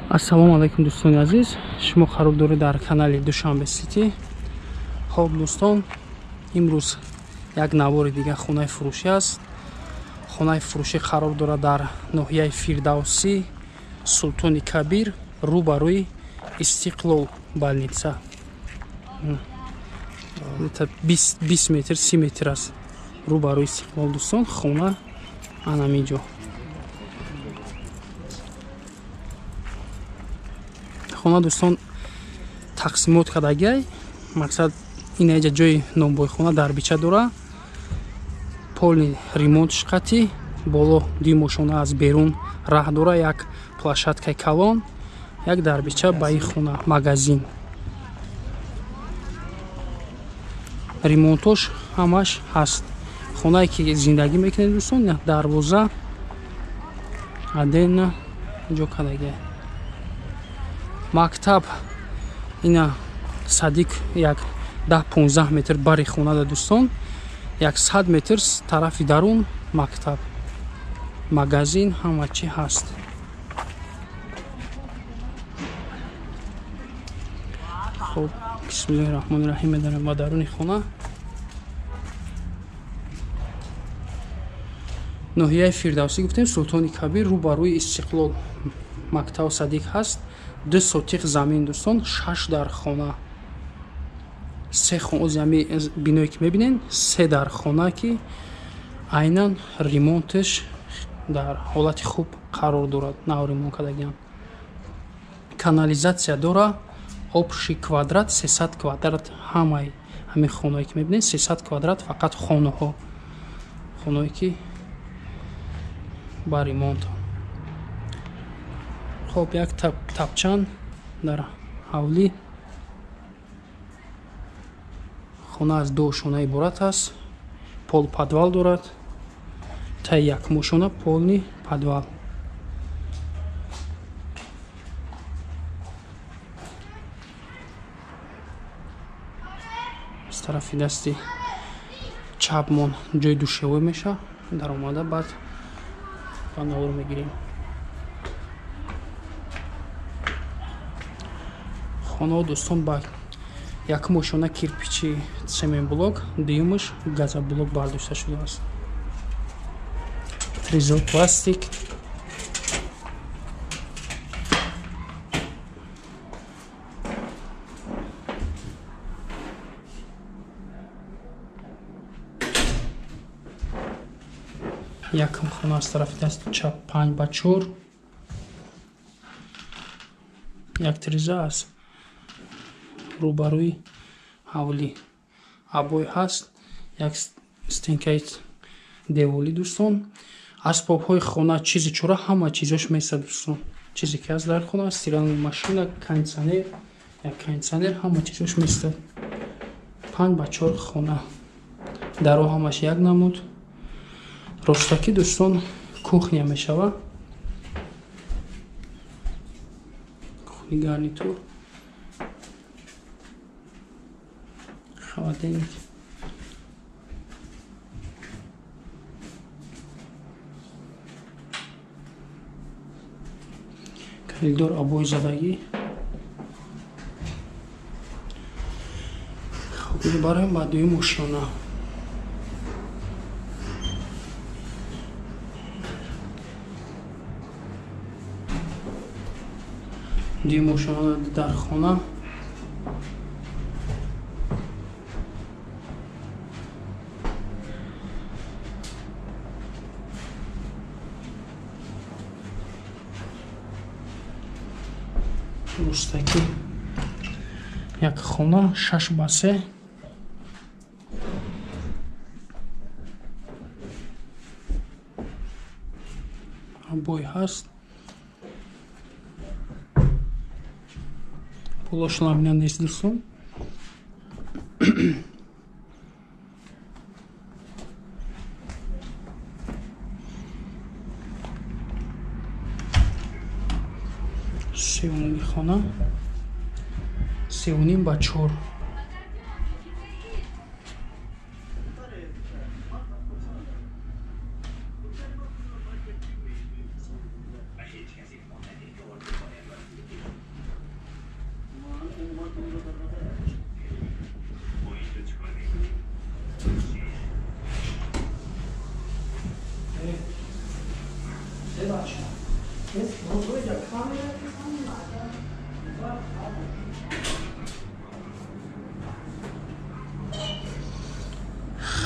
Ассалому алайкум дӯстони азиз, шумо қарор доред дар канали Душанбе Сити. Хоб дӯстон, имрӯз як навори дигар хонаи фурӯшӣ аст. Хонаи фурӯшӣ қарор дорад дар ноҳияи Фирдавсӣ, Султони Кабир, рӯ ба рӯи Истиқлол больница. 20 метр, 30 метр аст рӯ ба рӯи Истиқлол дӯстон, хона анаминҷо. Хона дӯстон тақсимот кардагиай, мақсад ин эҷа ҷои нонбойхона дарбича дора, полный ремонт шқати, боло димошона аз берун раҳ дора, як площадкаи калон, як дарбича ба ин хона, магазин. Ремонтош ҳамаш ҳаст. Хонае ки зиндагӣ мекунед дӯстон, дарвоза отдельно ҷо кардагиай. Мактаб ина садик як 10-15 метр бари хона да дӯстон, як 100 метр тарафи дарун мактаб, магазин, ҳама чи ҳаст. Хоб, бисмиллоҳи раҳмони раҳим, медарем ба даруни хона. Ноҳияи Фирдавсӣ гуфтем, Султони Кабир, рӯ ба рӯи Истиқлол мактаб садик ҳаст. 2 сотиқ замин дӯстон, 6 дар хона, се хона, биное ки мебинен, 3 дар хона ки айнан ремонтш дар ҳолати хуб қарор дорад, нав ремонт кардагиам. Канализатсия дора, обши квадрат 300 квадрат, ҳамаи ҳамин хонае ки мебинен 300 квадрат фақат хонаҳо, хонаое ки ба ремонт. Хоб, як тапчан дар ҳавлӣ. Хона аз 2 ошона иборат аст, пол подвал дорад, таи якум ошона полни подвал. Аз тарафи дасти чапмон ҷои душевой меша, даромада баъд ба навор мегирем. Хонаҳо дӯстон ба якум ошона кирпичи цементблок, дуюмаш газоблок бардошта шудааст. Трезор пластик. Якум хона аз тарафи дасти чап 5 ба 4, як треза аст рӯбарӯи ҳавлӣ, абой ҳаст, як стенкаи деволӣ дӯстон. Асбобҳои хона, чизи чора, ҳама чизош месад дӯстон. Чизе ки ҳаст дар хона, стиральная машина, кондитсионер, як кондитсионер, ҳама чизош месад. 5 ба 4 хона, даро ҳамаш як намуд. Ростакӣ дӯстон кухня мешава, кухни гарнитур, холодильник. Коридор обои задагӣ. Хоб, мебарем ба дуюм ошёна. Дуюм ошёна дар хона. Рустакӣ як хона 6 ба 3. Обой ҳаст, полош ламина нест дӯстон. Сеюми хона 3.5 ба 4.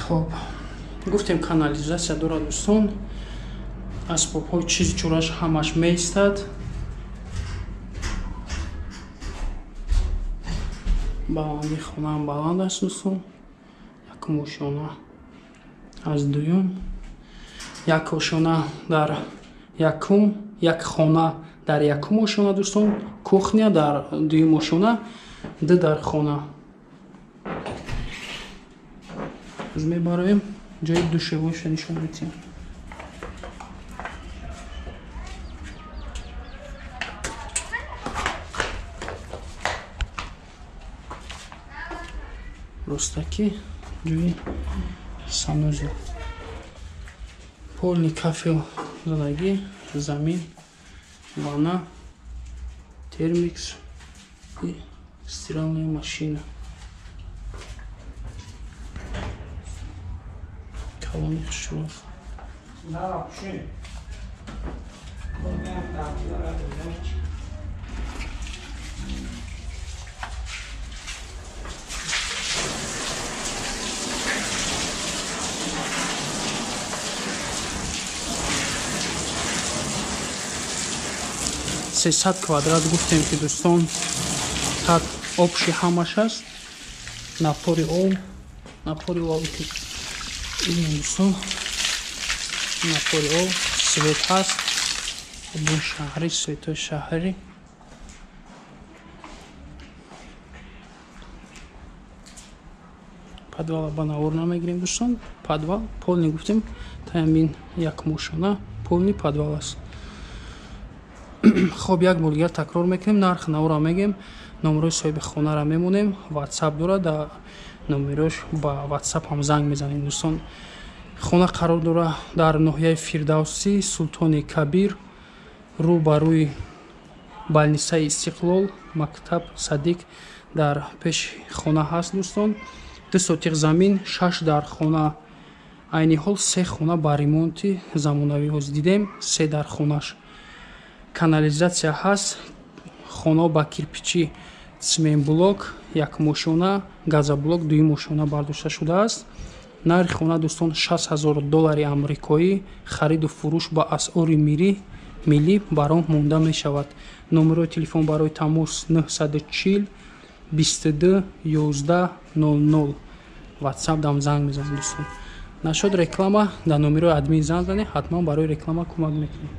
Хоб, гуфтем канализатсия дорад дӯстон, асбобҳои чизи чураш ҳамаш меистад. Баланди хонаам баланд аст дӯстон, якум ошёна аз дуюм, як ошёна дар якум, як хона дар якум ошёна дӯстон, кухня дар дуюм ошёна, ду дар хона. Аз мебароем ҷои душевойша нишон медиҳем. Ростаки ҷои санузел, полни кафел задагӣ, замин, ванна, термикс и стиральная машина. Калони хушрӯ. 300 квадрат гуфтем ки дӯстон, тат обши ҳамаш аст. Напори об, напори об ки дӯстон, напори об, свет ҳаст, обои шаҳрӣ, светои шаҳрӣ. Подвала ба навор намегирем дӯстон, подвал полни гуфтем, таямин як мошона полни подвал аст. Хоб, як бор дигар такрор мекунем, нарх навора мегем, номерои соҳиби хонаро мемонем, ватсап дорад, дар номерош ба ватсап ҳам занг мезанем дӯстон. Хона қарор дорад дар ноҳияи Фирдавсӣ, Султони Кабир, рӯ ба рӯи балнисаи Истиқлол, мактаб Садиқ дар пеши хона ҳаст дӯстон. 2 сотиқ замин, 6 дар хона. Айни ҳол 3 хона ба ремонти замонавӣ ҳоз дидем, 3 дар хонаш. Канализатсия ҳаст, хона ба кирпичи цементблок, як мошона, газоблок, дуюм мошона бардошта шудааст. Нархи хона дӯстон 60 000 доллари амрикоӣ, хариду фурӯш ба асъори миллӣ бар он монда мешавад. Номерои телефон барои тамос 940 22 11 00. Ватсап дам занг мезанем дӯстон. Нашуд реклама, дар номерои админ занг занед, ҳатман барои реклама кӯмак мекунем.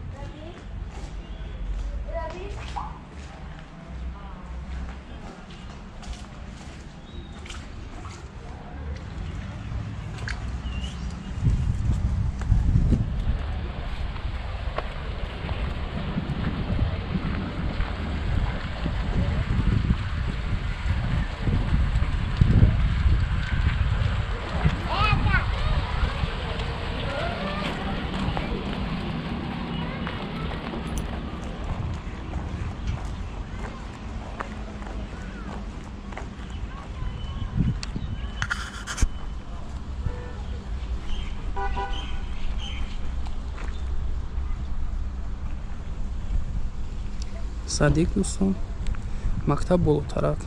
Садиқ дӯстон, мактаб болотарак.